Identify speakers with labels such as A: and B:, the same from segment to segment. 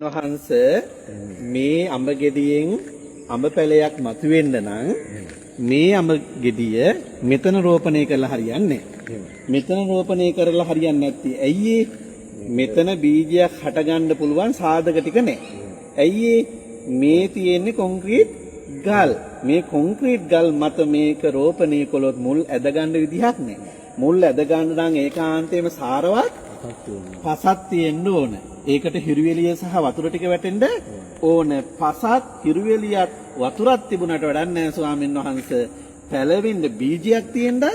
A: වහන්ස මේ අඹ ගෙඩියෙන් අඹ පැලයක් මතුවෙන්න නම් මේ අඹ ගෙඩිය මෙතන රෝපණය කරලා හරියන්නේ නැහැ. මෙතන රෝපණය කරලා හරියන්නේ නැත්තේ ඇයි ඒ? මෙතන බීජයක් හටගන්න පුළුවන් සාධක ටික නැහැ. ඇයි ඒ? මේ තියෙන්නේ කොන්ක්‍රීට් ගල්. මේ කොන්ක්‍රීට් ගල් මත මේක රෝපණය කළොත් මුල් ඇද ගන්න විදිහක් නැහැ. මුල් ඇද ගන්න නම් ඒකාන්තයෙන්ම සාරවත් පසක් තියෙන්න ඕන. ඒකට හිරුවෙලිය සහ වතුර ටික වැටෙන්න ඕන. පසත් හිරුවෙලියත් වතුරත් තිබුණට වැඩක් නැහැ ස්වාමින් වහන්සේ. පැලවෙන්න බීජයක් තියෙන්නත්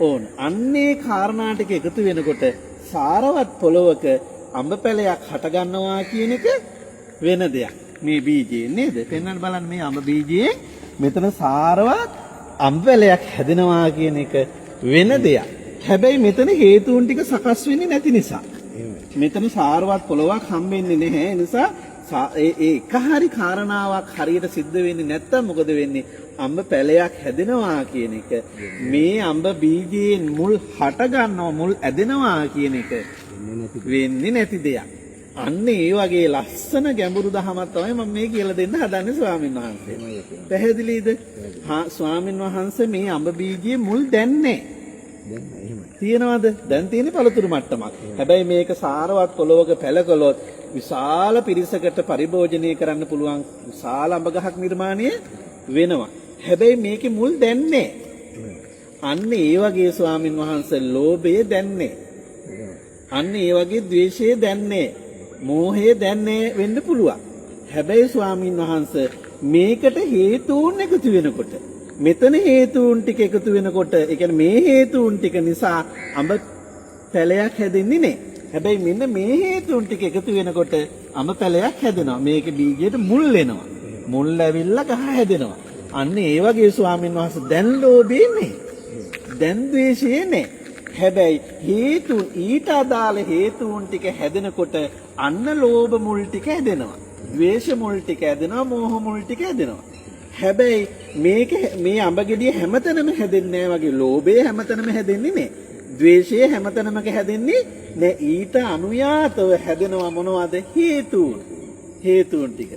A: ඕන. අන්නේ කාරණා ටික එකතු වෙනකොට සාරවත් පොළොවක අඹ පැලයක් හටගන්නවා කියන එක වෙන දෙයක්. මේ බීජයෙන් නේද? පෙන්වන්න බලන්න මේ අඹ බීජයෙන් මෙතන සාරවත් අඹ පැලයක් හැදෙනවා කියන එක වෙන දෙයක්. හැබැයි මෙතන හේතුන් ටික සකස් වෙන්නේ නැති නිසා. මෙතන සාරවත් පොළොවක් හම්බෙන්නේ නැහැ. ඒ නිසා ඒ ඒ එක හරි කාරණාවක් හරියට සිද්ධ වෙන්නේ නැත්තම් මොකද වෙන්නේ? අඹ පැලයක් හැදෙනවා කියන එක, මේ අඹ බීජයෙන් මුල් හට ගන්නවා, මුල් ඇදෙනවා කියන එක වෙන්නේ නැති දෙයක්. අන්න ඒ වගේ ලස්සන ගැඹුරු දහමක් තමයි මම මේ කියලා දෙන්න හදන්නේ ස්වාමින් වහන්සේ. පැහැදිලිද? හා ස්වාමින් වහන්සේ, මේ අඹ බීජයේ මුල් දැන් නැහැ.
B: දැන් එහෙමයි.
A: තියෙනවද? දැන් තියෙන්නේ පළතුරු මට්ටමක්. හැබැයි මේක සාරවත් පොළොවක පැලකලොත් විශාල පිරිසකට පරිභෝජනය කරන්න පුළුවන් විශාල අඹ ගහක් නිර්මාණය වෙනවා. හැබැයි මේකේ මුල් දැන් නැහැ. අන්න ඒ වගේ ස්වාමින් වහන්සේ, ලෝභය දැන් නැහැ. අන්න ඒ වගේ ද්වේෂය දැන් නැහැ. මෝහය දැන් නැහැ වෙන්න පුළුවන්. හැබැයි ස්වාමින් වහන්සේ, මේකට හේතුන් එකතු වෙනකොට, මෙතන හේතුන් ටික එකතු වෙනකොට, ඒ කියන්නේ මේ හේතුන් ටික නිසා අඹ පැලයක් හැදෙන්නේ නැහැ. හැබැයි මෙන්න මේ හේතුන් ටික එකතු වෙනකොට අඹ පැලයක් හැදෙනවා. මේකේ බීජයට මුල් එනවා. මුල් ඇවිල්ලා ගහ හැදෙනවා. අන්න ඒ වගේ ස්වාමින් වහන්සේ, දැන් ලෝභේ නෑ. දැන් ද්වේෂේ නෑ. හැබැයි හේතුන්, ඊට අදාළ හේතුන් ටික හැදෙනකොට අන්න ලෝභ මුල් ටික හැදෙනවා. ද්වේෂ මුල් ටික හැදෙනවා, මෝහ මුල් ටික හැදෙනවා. හැබැයි මේක මේ අඹ ගෙඩිය හැමතැනම හැදෙන්නේ නෑ වගේ ලෝභය හැමතැනම හැදෙන්නේ නෑ. ද්වේෂය හැමතැනම හැදෙන්නේ නෑ. ඊට අනුයාතව හැදෙනවා මොනවද? හේතුන්. හේතුන් ටික.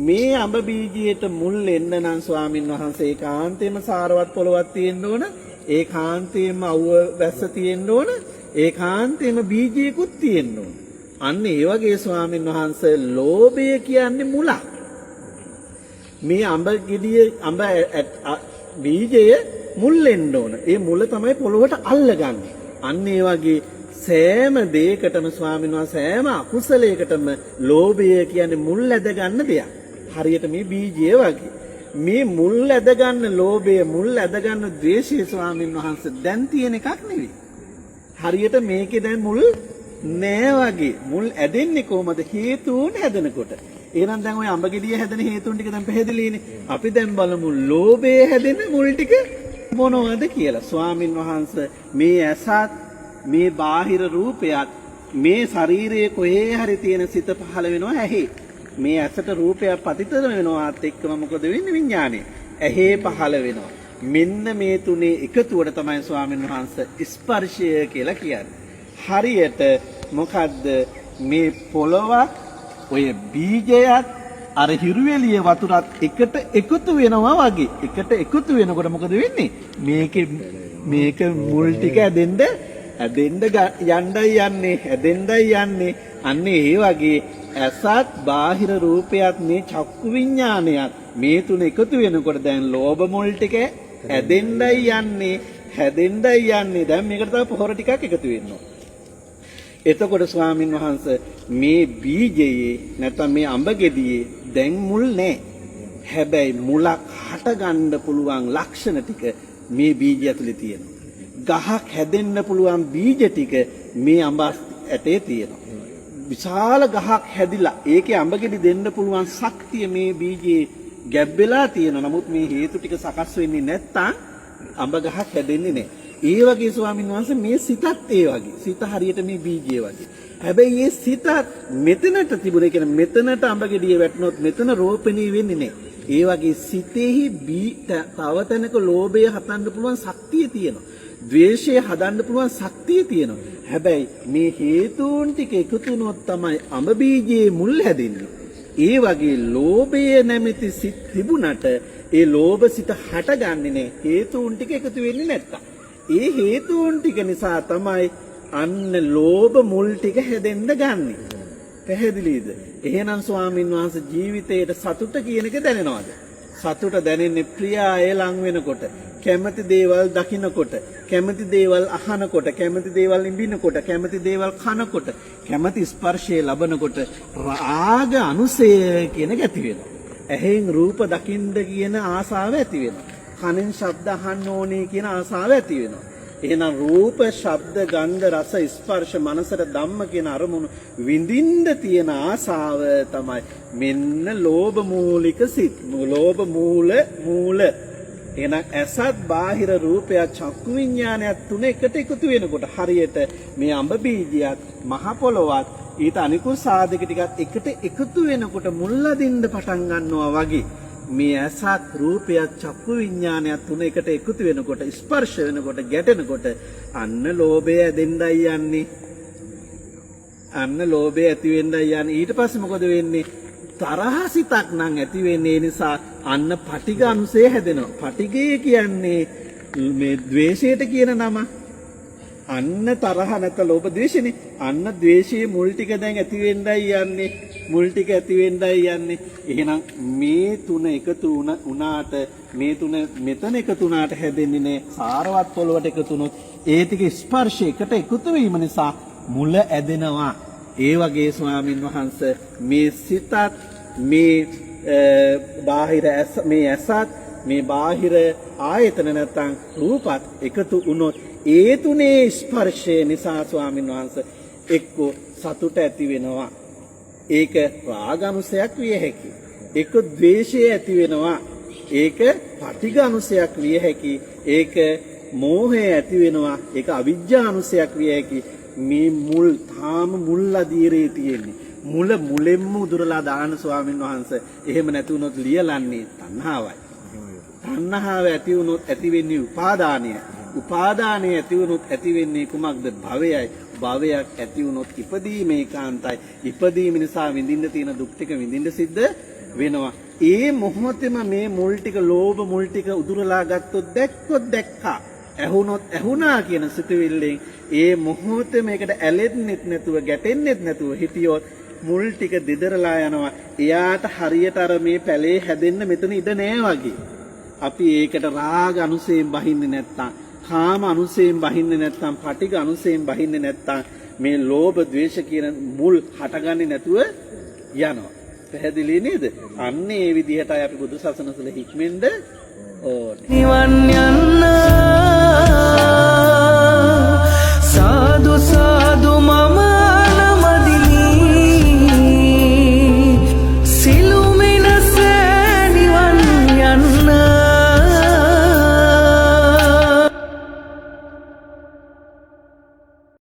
A: මේ අඹ බීජයට මුල් එන්න නම් ස්වාමින් වහන්සේ, ඒකාන්තයෙන්ම සාරවත් පොළොවක් තියෙන්න ඕන. ඒකාන්තයෙන්ම අවුව වැස්ස තියෙන්න ඕන. ඒකාන්තයෙන්ම බීජයකුත් තියෙන්න ඕන. අන්න ඒ වගේ ස්වාමින් වහන්සේ, ලෝභය කියන්නේ මුලක්. මේ අඹ ගෙඩිය, අඹ බීජය මුල් එන්න ඕන. ඒ මුල තමයි පොළොවට අල්ලගන්නේ. අන්න ඒ වගේ සෑම දෙයකටම ස්වාමීන් වහන්සේ, සෑම අකුසලයකටම ලෝභය කියන්නේ මුල් ඇද ගන්න දෙයක්. හරියට මේ බීජය වගේ. මේ මුල් ඇද ගන්න ලෝභය, මුල් ඇද ගන්න ද්වේෂය ස්වාමීන් වහන්සේ, දැන් තියෙන එකක් නෙවෙයි. හරියට මේකේ දැන් මුල් නෑ වගේ. මුල් ඇදෙන්නේ කොහමද? හේතුන් හැදෙනකොට. එහෙනම් දැන් ඔය අඹ ගෙඩිය හැදෙන හේතුන් ටික දැන් පැහැදිලිනේ. අපි දැන් බලමු ලෝභය හැදෙන මුල් ටික මොනවද කියලා. ස්වාමින් වහන්සේ, මේ ඇසත් මේ බාහිර රූපයත් මේ ශරීරයේ කොහේ හරි තියෙන සිත පහළ වෙනවා ඇහි. මේ ඇසට රූපයක් පතිත වෙනවාත් එක්කම මොකද වෙන්නේ? විඥානය ඇහි පහළ වෙනවා. මෙන්න මේ තුනේ එකතුවට තමයි ස්වාමින් වහන්සේ ස්පර්ශය කියලා කියන්නේ. හරියට මොකද්ද, මේ පොළොවත් ඔය බීජයත් අර හිරුවෙලිය වතුරත් එකට එකතු වෙනවා වගේ. එකට එකතු වෙනකොට මොකද වෙන්නේ? මේකේ මේක මුල් ටික ඇදෙන්න ඇදෙන්න යන්නයි යන්නේ, ඇදෙන්නයි යන්නේ. අන්න ඒ වගේ ඇසත් බාහිර රූපයත් මේ චක්කු විඥානයත් මේ තුන එකතු වෙනකොට දැන් ලෝභ මුල් ටික ඇදෙන්නයි යන්නේ, හැදෙන්නයි යන්නේ. දැන් මේකට තව පොහොර ටිකක් එකතු වෙනවා. එතකොට ස්වාමින් වහන්සේ, මේ බීජයේ නැත්නම් මේ අඹ ගෙඩියේ දැන් මුල් නෑ. හැබැයි මුලක් හටගන්න පුළුවන් ලක්ෂණ ටික මේ බීජය ඇතුලේ තියෙනවා. ගහක් හැදෙන්න පුළුවන් බීජ ටික මේ අඹ ඇටේ තියෙනවා. විශාල ගහක් හැදිලා ඒකේ අඹ ගෙඩි දෙන්න පුළුවන් ශක්තිය මේ බීජේ ගැබ් වෙලා තියෙනවා. නමුත් මේ හේතු ටික සකස් වෙන්නේ නැත්නම් අඹ ගහක් හැදෙන්නේ නැහැ. ඒ වගේ ස්වාමින් වහන්සේ, මේ සිතත් ඒ වගේ. සිත හරියට මේ බීජය වගේ. හැබැයි මේ සිතත් මෙතනට තිබුණ, ඒ කියන්නේ මෙතනට අඹ ගෙඩිය වැටුනොත් මෙතන රෝපණය වෙන්නේ නැහැ. ඒ වගේ සිතෙහි තව තැනක ලෝභය හදන්න පුළුවන් ශක්තිය තියෙනවා. ද්වේෂය හදන්න පුළුවන් ශක්තිය තියෙනවා. හැබැයි මේ හේතුන් ටික එකතු වුණොත් තමයි අඹ බීජයේ මුල් හැදෙන්නේ. ඒ වගේ ලෝභය නැමැති සිත් තිබුණට ඒ ලෝභ සිත හටගන්නේ නෑ හේතුන් ටික එකතු වෙන්නේ නැත්තම්. ඒ හේතුන් ටික නිසා තමයි අන්න ලෝභ මුල් ටික හැදෙන්න ගන්නෙ. පැහැදිලිද? එහෙනම් ස්වාමින් වහන්සේ ජීවිතේට සතුට කියන එක දැනෙනවද? සතුට දැනෙන්නේ ප්‍රිය අය ලං වෙනකොට, කැමති දේවල් දකිනකොට, කැමති දේවල් අහනකොට, කැමති දේවල් ඉඹිනකොට, කැමති දේවල් කනකොට, කැමති ස්පර්ශය ලබනකොට රාග අනුසය කියන එක ඇති වෙනවා. ඇහෙන් රූප දකින්න කියන ආසාව ඇති වෙනවා. කනෙන් ශබ්ද අහන්න ඕනේ කියන ආසාව ඇති වෙනවා. එහෙනම් රූප, ශබ්ද, ගන්ධ, රස, ස්පර්ශ, මනසට ධම්ම කියන අරමුණු විඳින්න තියෙන ආසාව තමයි මෙන්න ලෝභ මූලික සිත්. ලෝභ මූල මූල. එහෙනම් ඇසත් බාහිර රූපයත් චක්කු විඥානයත් තුන එකට එකතු වෙනකොට හරියට මේ අඹ බීජයත් මහ පොළොවත් ඊට අනිකුත් සාධක ටිකත් එකට එකතු වෙනකොට මුල් අදින්න පටන් ගන්නවා වගේ මේ ඇසත් රූපයත් චක්කු විඥානයත් තුන එකට එකතු වෙනකොට ස්පර්ශ වෙනකොට ගැටෙනකොට අන්න ලෝභය ඇදෙන්නයි යන්නේ. අන්න ලෝභය ඇති වෙන්නයි යන්නේ. ඊට පස්සේ මොකද වෙන්නේ? තරහ සිතක් නම් ඇති වෙන්නේ. ඒ නිසා අන්න පටිඝ අනුසය හැදෙනවා. පටිඝය කියන්නේ මේ ද්වේෂයට කියන නම. අන්න තරහ නැත්නම් ලෝභ ද්වේෂනේ. අන්න ද්වේෂයේ මුල් ටික දැන් ඇති වෙන්නයි යන්නේ. මුල් ටික ඇති වෙන්නයි යන්නේ. එහෙනම් මේ තුන එකතු වුණාට මේ තුන මෙතන එකතු වුණාට හැදෙන්නේ නෑ. සාරවත් පොළවට එකතු වුණොත් ඒ ටික ස්පර්ශ එකට එකතු වීම නිසා මුල ඇදෙනවා. ඒ වගේ ස්වාමින් වහන්සේ මේ සිතත් මේ බාහිර ඇස මේ ඇසත් මේ බාහිර ආයතන නැත්නම් රූපත් එකතු වුණොත් ඒ තුනේ ස්පර්ශය නිසා ස්වාමින් වහන්සේ එක්කෝ සතුට ඇති වෙනවා. ඒක රාග අනුසයක් විය හැකි. එක්ක ද්වේෂය ඇති වෙනවා. ඒක පටිඝ අනුසයක් විය හැකි. ඒක මෝහය ඇති වෙනවා. ඒක අවිජ්ජා අනුසයක් විය හැකි. මේ මුල් තාම මුල් අදීරේ තියෙන්නේ. මුල මුලෙන්ම උදුරලා දාන ස්වාමින් වහන්සේ. එහෙම නැති වුණොත් ලියලන්නේ තණ්හාවයි. තණ්හාව ඇති වුණොත් ඇති වෙන්නේ උපාදානය. උපාදානය ඇති වුණොත් ඇති වෙන්නේ කුමක්ද? භවයයි. භවයක් ඇති වුණොත් ඉපදීම ඒකාන්තයි. ඉපදීම නිසා විඳින්න තියෙන දුක් ටික විඳින්න සිද්ධ වෙනවා. ඒ මොහොතේම මේ මුල් ටික ලෝභ මුල් ටික උදුරලා ගත්තොත් දැක්කොත් දැක්කා, ඇහුනොත් ඇහුණා කියන සිතුවිල්ලෙන් ඒ මොහොතේ මේකට ඇලෙන්නෙත් නැතුව ගැටෙන්නෙත් නැතුව හිටියොත් මුල් ටික දිදරලා යනවා. එයාට හරියට අර මේ පැලේ හැදෙන්න මෙතන ඉඩ නෑ වගේ. අපි ඒකට රාග අනුසයෙන් බහින්නේ නැත්තම්, කාම අනුසයෙන් බහින්නේ නැත්තම්, පටිඝ අනුසයෙන් බහින්නේ නැත්තම් මේ ලෝභ ද්වේෂ කියන මුල් හටගන්නේ නැතුව යනවා. පැහැදිලි නේද? අන්න ඒ විදිහටයි අපි බුදු සසුන තුළ හික්මෙන්න ඕනේ.
B: නිවන්